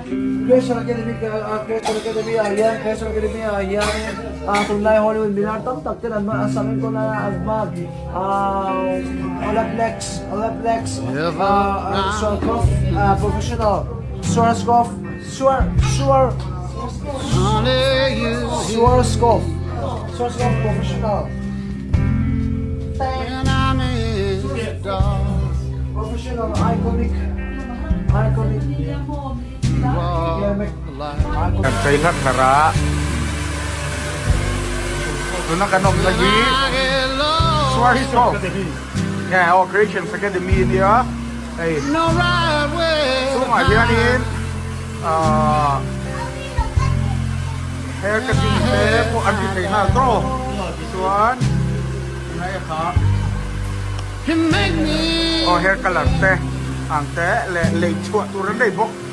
Creation Academy Creation Academy ah hian Creation Academy ah hianin ah tunlai Hollywood milar tam tak ten an a sak enkawl nana an hman ah Olaplex Olaplex ah Schwarzkopf ah professional Schwarzkopf Schwar Schwar Schwarzkopf Schwarzkopf professional Professional iconic iconic Kan chei hlarh hlarh a, tuna kan awmna hi Schwarzkopf nge aw Creations Academy a nia hei chungah hianin ahh hair cutting te pawh an ti thei nghal tawp chuan tunah kha aw hair colour te ang te leh lei chhuah tur an nei bawk.